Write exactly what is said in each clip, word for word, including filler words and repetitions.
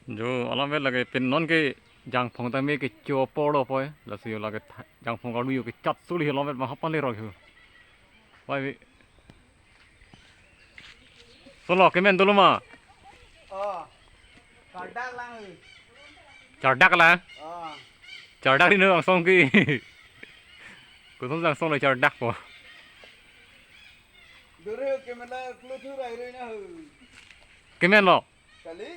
Jo, alam vet lake pen non ke jangphong tame kecho apor lo poi. Lasi jo lake tha-, jangphong karlu jo kechat suli alam vet ma hapan le rok jo. Pai bi. Solo kemen dolo ma. Oh. Chardak lang he. Chardak lang. Oh. Chardak ri no angsong ke. Koson angsong le chardak po. Dore kemen la klutu rai rai na he. Kemen lo. Kali.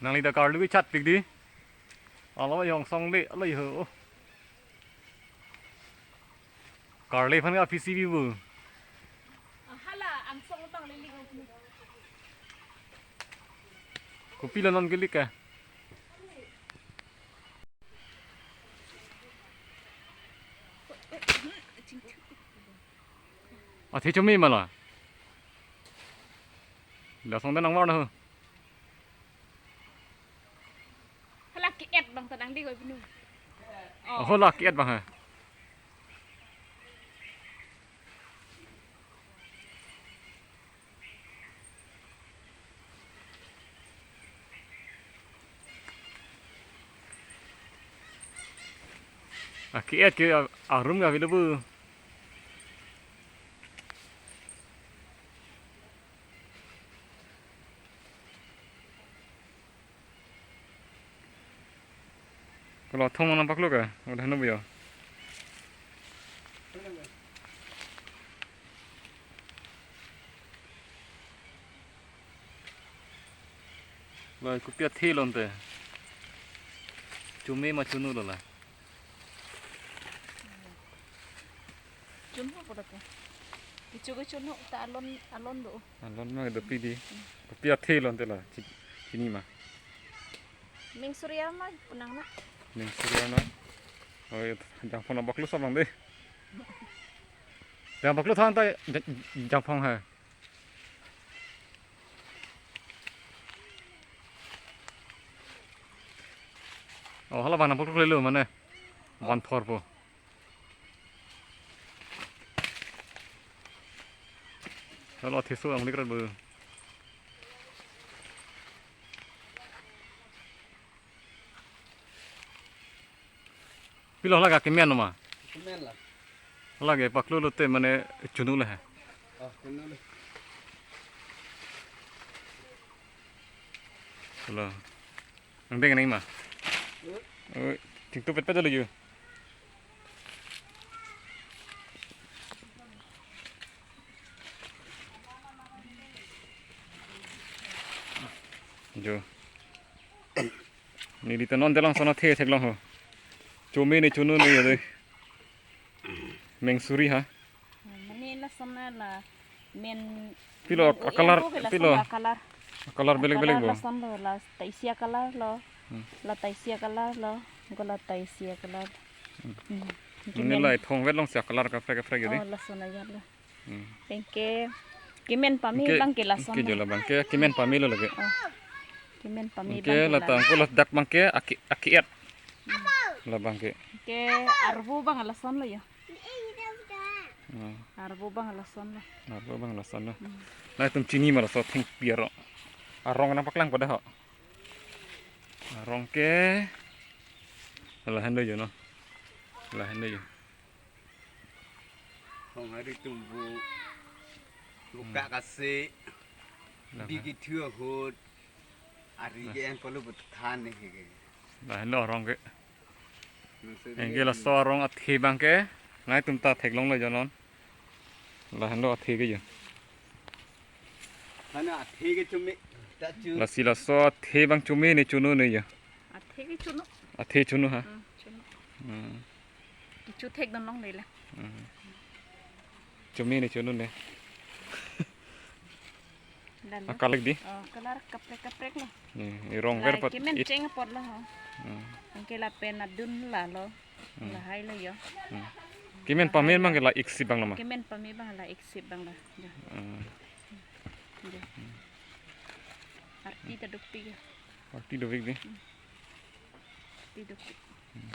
Nangli ta karlu chatpik di. Alo angsong le, alo ho. Karle aphan ke P C B bu. Hala angsong abang le lik. Kopilo non kelik ke. Athe chome ma la. Lasong ta nangvar na ho. Hala ke-et abang ta nangdi koi pinu. Oh, hala ke-et abang ha. Ake-et ke a-, arum ke avelo bu. Kalau thong mana paklo ke? Udah nunggu ya. Lai, kopi athe lo ante. Chome ma chunu lo la. Chunu po ta ke. Kecho ke chunu ta alon, alon do. Alon ma do pidi. Kopi athe lo ante la. Chi-, chini ma. Meng Surya ma punang na. Meng Surya na. Oi, jangphong na baklo sabang de. Jang baklo than ta ja-, jangphong ha. Oh, hala bang na pukuk lelo mane. Van thor po. Hala thiso ang likrat bu. Pilo hala ke kemen ma? Kemen la. Hala ke paklo lote mane chunu le ha. Oh, chunu le. Hala. Ang deng nang ma. Oi, chingtu pet pet lagi. Jo. Neli ta non delang sona the theklong ho. Chome ne chunu ne ya de. Meng Suri ha. Mane lason la men pilo men a-color, yang ko ke lason pilo la color. A-color belek belek color bo. Lason lo la ta isi a-color lo. Hmm. La ta isi a-color lo. Ko la ta isi a-color. Hmm. Hmm. Mane kemen. La thong vet long si a-color kaprek kaprek ya de. Oh, lason la ya lo. Hmm. Thank you. Kemen pame ke, bang ke lason ke la. Jo la bang ke kemen pame lo lagi. Oh. Kemen pame ke bang ke la la. Tang ko la dak bang ke aki, aki-et. Hmm. La bang ke. Ke arvo bang lason lo ya. Hmm. Arvo bang lason lo. Arvo bang lason lo. Hmm. Nangtum chini ma laso thengpi arong. Arong nangpaklang pada ho. Arong ke. Lahen do jo no. Lahen do jo. Thong hari tumbu. Luka kase. Lahen. Bigi thu ahut. Ari ke yang kolu but than ne ke. Lahen lo arong ke. Maksudnya. Anke laso arong athe bang ke. Nangtum ta theklong lo jo non. Lahen lo athe ke jo. Hana athe ke chome. Ta chu. Lasi laso athe bang chome ne chunu ne jo. Athe ke chunu. Athe chunu ha. Hmm, chunu. Hmm. Kecho thek dam long le la. Hmm. Chome ne chunu ne. La lo. A-color di? Oh, color kaprek kaprek lo. Hmm, arong la ver pat kemen it. Cheng apot lo ho. Hmm. Anke lapen adun la lo. Hmm. Lahai lo jo. Hmm. Kemen pame abang ke la iksi abang lo ma? Kemen pame abang la iksi abang lo. Jo. Hmm. Jo. Arti ta dukpik jo. Arti dovik dei. Hmm. Arti dukpik. Hmm.